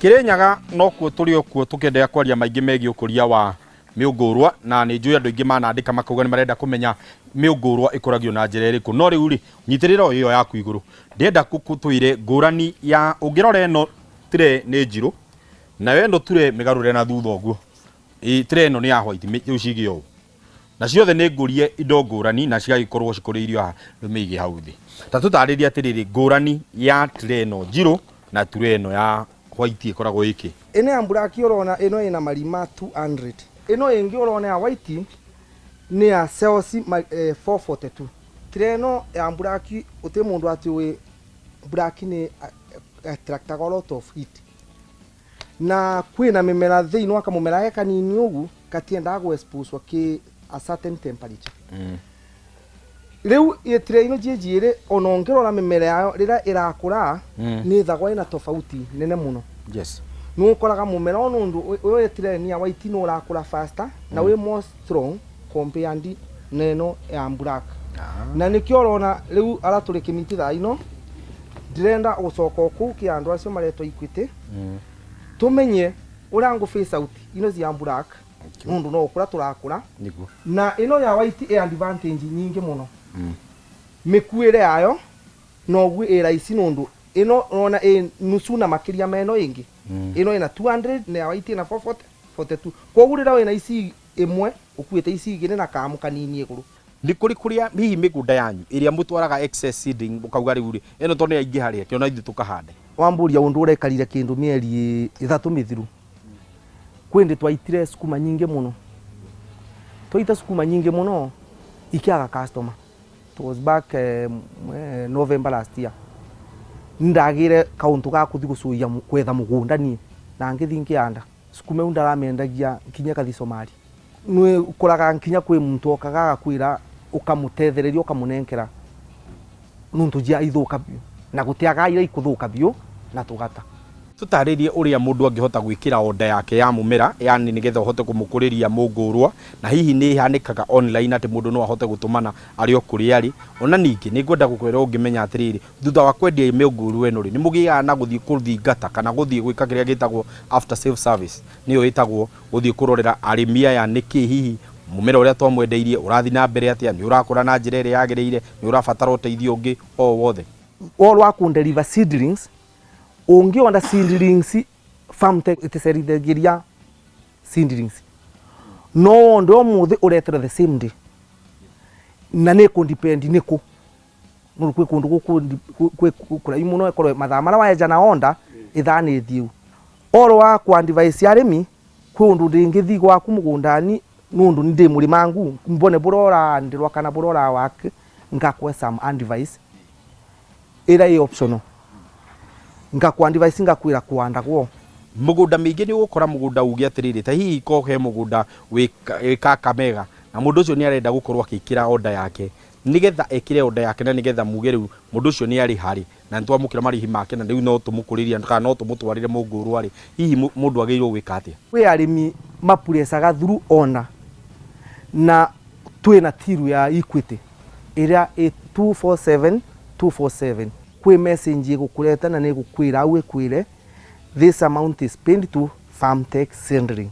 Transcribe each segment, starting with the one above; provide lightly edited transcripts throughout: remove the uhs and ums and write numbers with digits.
Kirinyaga nokuo tũrĩ okuo tũkĩenderea kwaria maingĩ megiĩ ũkũria wa mĩũngũrwa, na nĩ njũĩ andũ aingĩ manandĩka makauga nĩ marenda kũmenya mĩũngũrwa ĩkũragio na njĩra ĩrĩkũ. No rĩu rĩ, nyitĩrĩra ĩyo yaku igũrũ, ndĩrenda tũire ngũrani ya ũngĩrora ĩno tray nĩ njirũ, nayo ĩno tray mĩgarũre na thutha ũguo. Ĩ tray ĩno nĩ ya white, rĩu cige ũũ. Na ciothe nĩ ngũrie indo ngũrani na cigagĩkorwo cikũrĩirio haha, rĩu mĩige hau thĩ. Ta tũtarĩrie atĩrĩrĩ, ngũrani ya tray ĩno njirũ na tray ĩno ya white ĩkoragwo ĩkĩ? Ĩno ya black ũrona ĩno ĩna marima 200. Ĩno ĩngĩ ũrona ya white nĩ ya cells 442. Tray ĩno ya black gũtirĩ mũndũ atĩũĩ black nĩ attractaga a lot of heat. Na kwĩna mĩmera thĩinĩ wa kamũmera ge kanini ũgu gatiendaga gũ expose kĩ a certain temperature. Rĩu ĩ tray ino ciĩ njiĩrĩ ona ũngĩrora mĩmera yayo rĩrĩa ĩrakũra nĩ ĩthagwo ĩna tofauti nene mũno. Nĩ ũkoraga mũmera o nũndũ ũyũ ĩ tray nĩ ya white nĩ ũrakũra faster na wĩ more strong compared na ĩno ya black. Na nĩkĩo ũrona rĩu arĩa tũrĩ kĩmiti thaa ino ndĩrenda gũcoka o kũu kĩ andũ acio maretwo Equity tũmenye ũrĩa ngũ phase out ino cia black nũndũ no gũkũra tũrakũra. Na ĩno ya white ĩ advantage nyingĩ mũno. Mĩkuĩre yayo noguo ĩ raici nũndũ ĩno ũrona ĩ nusu na makĩria ma ĩno ĩngĩ. Ĩno ĩna 200 na ya white ĩna 442. Koguo rĩrĩa wĩna ici ĩmwe ũkuĩte ici igĩrĩ na kamũ kanini igũrũ. Nĩ kũrĩ kũrĩa hihi mĩgũnda yanyu ĩrĩa mũtwaraga excess seedling mũkauga rĩu rĩ ĩno tondũ nĩ yaingĩha rĩ reke ona ithuĩ tũkahande? Wambũria ũndũ ũrekarire kĩndũ mĩeri 3 mĩthiru, kwĩ hĩndĩ twaitire sukuma nyingĩ mũno. Twaita sukuma nyingĩ mũno ikĩaga customer. It was back November last year. Nĩndagĩire kaũntũ ga kũthiĩ gũcuia gwetha mũgũnda niĩ na ngĩthiĩ ngĩhanda. Sukuma ĩu ndaramĩendagia nginya ĩgathiĩ Somali. Nĩ ũkoraga nginya kwĩ muntu okaga agakwĩra ũkamũtethereria ũkamũnengera nũntũ njia ithũka biũ na gũtiaga iria ikũthũka biũ na tũgata. Tũtarĩrie ũrĩa mũndũ angĩhota gwĩkĩra order yake ya mũmera, yaani nĩgetha ũhote kũmũkũrĩria mũngũrwa, na hihi nĩ ĩhanĩkaga online atĩ mũndũ no ahote gũtũmana arĩ o kũrĩa arĩ. Ona ningĩ nĩ ngwenda gũkwĩra ũngĩmenya atĩrĩrĩ, thutha wa kwendia mĩũngũrwa ĩno rĩ, nĩ mũgĩaga na gũthiĩ kũthingata kana gũthiĩ gwĩka kĩrĩa gĩtagwo after sales service, nĩyo ĩtagwo gũthiĩ kũrorera arĩmi aya nĩkĩ hihi mũmera ũrĩa twamwendeirie ũrathiĩ na mbere atĩa, nĩ ũrakũra na njĩra ĩrĩa yagĩrĩire, nĩ ũrabatara ũteithio ũngĩ o wothe. Ũhoro wa kũ deliver seedlings, ũngĩonda seedlings Farmtech ĩtĩcerithagĩria seedlings, no wonde ũmũthĩ ũreterwo the same day, na nĩ kũ depend nĩ kũ, nĩ kwĩ kũndũ gũkũ kwĩ kũraihu mũno ĩkorwo mathaa marĩa waenja na onda ithaa nĩ thiu. Ũhoro wa kũ advise arĩmi kwĩ ũndũ ndĩngĩthiĩ gwaku mũgũnda-inĩ nĩ ũndũ nĩ ndĩ mũrĩmangu mbone bũrĩa ũrandĩrwa kana bũrĩa ũra work ngakũhe some advice ĩrĩa ĩ optional, ngakũ advise ngakwĩra kũhandagwo. Mũgũnda mĩingĩ nĩ ũgũkora mũgũnda uge atĩrĩrĩ, ta hihi ko he mũgũnda wĩ Kakamega na mũndũ ũcio nĩ arenda gũkorwo agĩkĩra order yake, nĩgetha ekĩre order yake na nĩgetha muge rĩu mũndũ ũcio nĩ arĩha rĩ, na nĩ twamũkĩra marĩhi make na rĩu no tũmũkũrĩrie kana no tũmũtwarĩre mũngũrwa rĩ, hihi mũndũ agĩrĩirwo gwĩka atĩa? Kwĩ arĩmi mapurecaga through order na twĩna till ya Equity ĩrĩa ĩ 247 247. Kwĩ message ĩgũkũreta na nĩ ĩgũkwĩra au ĩkwĩre this amount is paid to Farmtech Seedling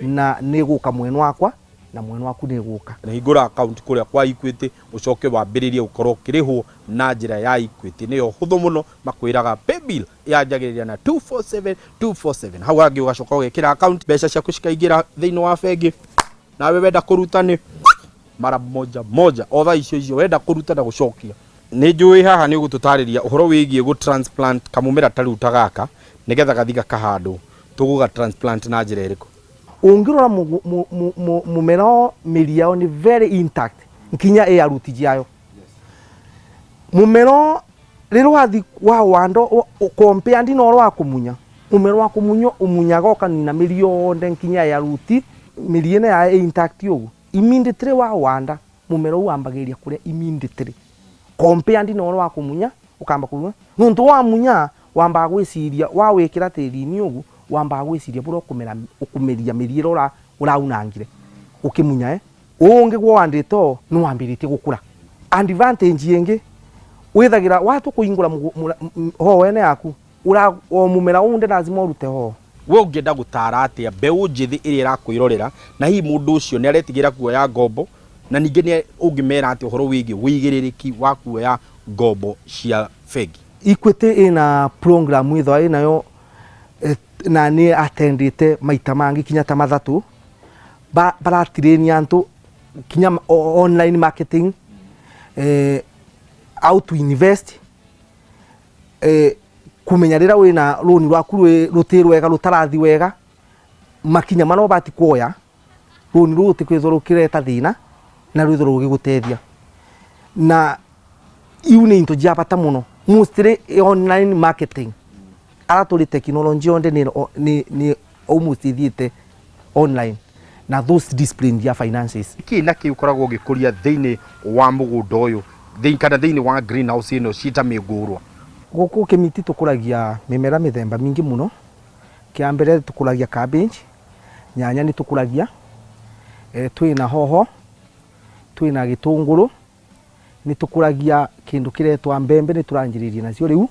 na nĩ ĩgũka mwena wakwa na mwena waku nĩ ĩgũka. Hingũra account kũrĩa kwa Equity ũcoke wambĩrĩrie gũkorwo ũkĩrĩhwo na njĩra ya Equity, nĩyo hũthũ mũno, makwĩraga paybill yanjagĩrĩria na 247 247, hau hangĩ ũgacoka ũgekĩra account, mbeca ciaku cikaingĩra thĩinĩ wa bengi, nawe wenda kũruta nĩ mara moja moja o thaa icio icio wenda kũruta na gũcokia. Nĩ njũĩ haha nĩ ũgũtũtarĩria ũhoro wĩgiĩ gũ transplant kamũmera ta rĩu ta gaka nĩgetha gathi gakahandwo, tũgũga transplant na njĩra ĩrĩkũ? Ũngĩrora mũmera ũyũ mĩri yayo nĩ very intact nginya ĩ root ciayo. Mũmera ũyũ rĩrĩa wathi waũhanda compare na ũrĩa wa kũmunya, mũmera wa kũmunywo ũmunyaga ũkanina mĩri yothe nginya ya root, mĩri ĩno yayo ĩ intact ũguo. Immediately waũhanda mũmera ũyũ wambagĩrĩria kũrĩa immediately compared na ũrĩa wa kũmunya ũkamba kũmunya, nĩũndũ wamunya wambaga gwĩciria wawĩkĩra tĩri-inĩ ũguo wambaga gwĩciria bũrĩa ũkũmera ũkũmeria mĩri ĩrĩa ũraunangire ũkĩmunya eh, ũũ ũngĩ wohandĩte ũũ nĩ wambĩrĩtie gũkũra. Advantage ĩngĩ wĩthagĩra watua kũhingũra hoho ĩno yaku Ura o mumera unde lazima urute hoho. We ũngĩenda gũtara atĩa mbeũ njĩthĩ ĩrĩa ĩrakwĩrorera, na hihi mũndũ ũcio nĩ aretigĩra kuoya ngombo, na ningĩ nĩ ũngĩmera atĩa ũhoro wĩgiĩ wĩigĩrĩrĩki wa kuoya ngombo cia bengi? Equity ina program ithwa inayo na ni attendite maita mangi kinya ta mathatu baratirenia antu kinya online marketing, how to invest, kumenya rira wina runi rwaku ruti rwega rutarathi wega, makinya mano bati kuoya runi ruu rutikwithwo rukireta thina na rwithwo rugigutethia. Na iu ni into jia bata muno, mostly online marketing ara turi technology yonde ni almost ithiite online na those discipline ya finances. Kĩ na kĩ ũkoragwo ũgĩkũria thĩinĩ wa mũgũnda ũyũ kana thĩinĩ wa greenhouse ĩno ciĩta mĩngũrwa? Gũkũ Kĩmiti tũkũragia mĩmera mĩthemba mingĩ mũno. Kĩa mbere tũkũragia cabbage, nyanya nĩ tũkũragia, twĩna hoho, twĩna gĩtũngũrũ, nĩ tũkũragia kĩndũ kĩretwa mbembe, nĩ tũranjĩrĩria nacio rĩu,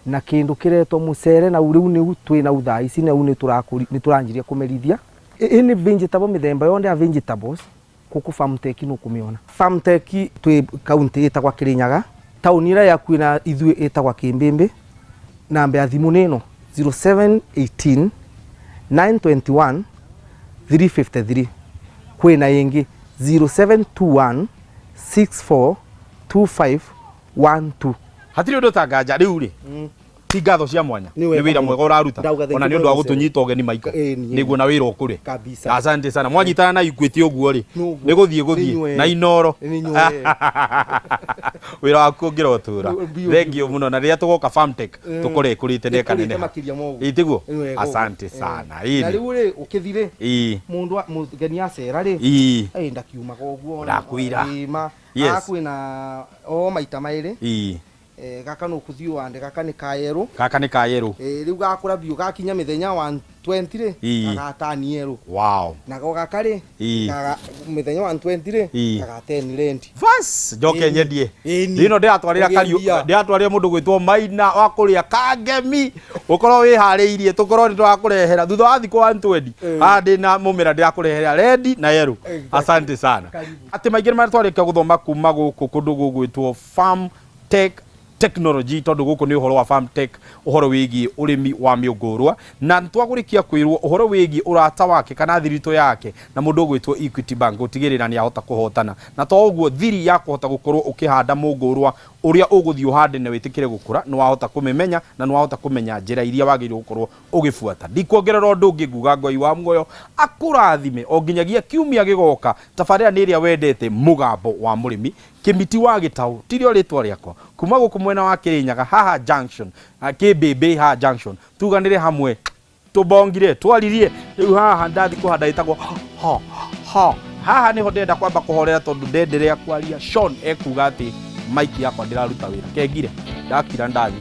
na kĩndũ kĩretwo mũcere na rĩu nĩ twĩna thaa ici nau nĩ tũranjĩrĩria kũmerithia. Ĩ vegetable mĩthemba yothe ya vegetables gũkũ Farmtech nĩ ũkũmĩona. Farmtech twĩ kaunti ĩtagwa Kirinyaga, taũni ĩrĩa yakuĩ na ithuĩ ĩtagwa Kĩmbĩmbĩ. Namba ya thimũ nĩ ĩno 0718 921 353, kwĩna ĩngĩ 0721 64 2512. Hatirĩ ũndũ ta nganja rĩu rĩ, ti ngatho cia mwanya, nĩ wĩra mwega ũraruta, ona nĩ ũndũ wa gũtũnyita ũgeni Michael, nĩguo na wĩra ũkũre. Asante sana. Mwanyitana na Equity ũguo rĩ, nĩ gũthiĩ gũthiĩ na Inoro, wĩra waku ũngĩrotũra. Thengiũ mũno, na rĩrĩa tũgoka Farmtech tũkore ĩkũrĩte na ĩkaneneha. Ĩtiguo? Asante sana. Na rĩu rĩ, ũkĩthi rĩ, mũndũ mũgeni acera rĩ, ndakiumaga ũguo. Ndakwĩra. Kwĩna o maita maĩrĩ. Gaka no kũthiĩ wande, gaka nĩ ka yellow. Gaka nĩ ka yellow. Rĩu gakũra biũ gakinya mĩthenya 120 rĩ, gagatani yellow. Wow. Nako gaka rĩ, mĩthenya 120 rĩ, gagateni red. Bas, njoke nyendie. Rĩno ndĩratwarĩra kariũ, ndĩratwarĩra mũndũ gwĩtwo Maina wa kũrĩa Kangemi. Ũkorwo wĩharĩirie, tũkorwo nĩ tũrakũrehera thutha wa thikũ 120. Haha ndĩna mũmera ndĩrakũrehera red na yellow. Asante sana. Atĩ maingĩ nĩ marĩa twarĩkia gũthoma kuma gũkũ kũndũ gũgwĩtwo Farm Tech Technology, tondũ gũkũ nĩ ũhoro wa Farm Tech, ũhoro wĩgiĩ ũrĩmi wa mĩũngũrwa, na twagũrĩkia kwĩrwo ũhoro wĩgiĩ ũrata wake kana thiritũ yake na mũndũ ũgwĩtwo Equity Bank gũtigĩrĩra nĩ ahota kũhotana, na to ũguo thiri ya kũhota gũkorwo ũkĩhanda mũngũrwa ũrĩa ũgũthiĩ ũhande na wĩtĩkĩre gũkũra nĩ wahota kũmĩmenya, na nĩ wahota kũmenya njĩra iria wagĩrĩirwo gũkorwo ũgĩbuata. Ndikuongerera ũndũ ũngĩ, nguga Ngai wa muoyo akũrathime o nginyagia kiumia gĩgoka. Tabarĩra nĩ ĩrĩa wendete, Mũgambo wa Mũrĩmi. Kĩmiti wa Gĩtaũ tirio rĩtwa rĩakwa, kuma gũkũ mwena wa Kĩrĩnyaga haha junction, Kĩmbĩmbĩ haha junction, tuganĩre hamwe, tũbongire twaririe. Rĩu haha ndathi kũhanda ĩtagwo ho ho, haha nĩho ndĩrenda kwamba kũhorera tondũ ndenderea kwaria. Sean ekuga atĩ mic yakwa ndĩraruta wĩra, kengire ndakira ndathi.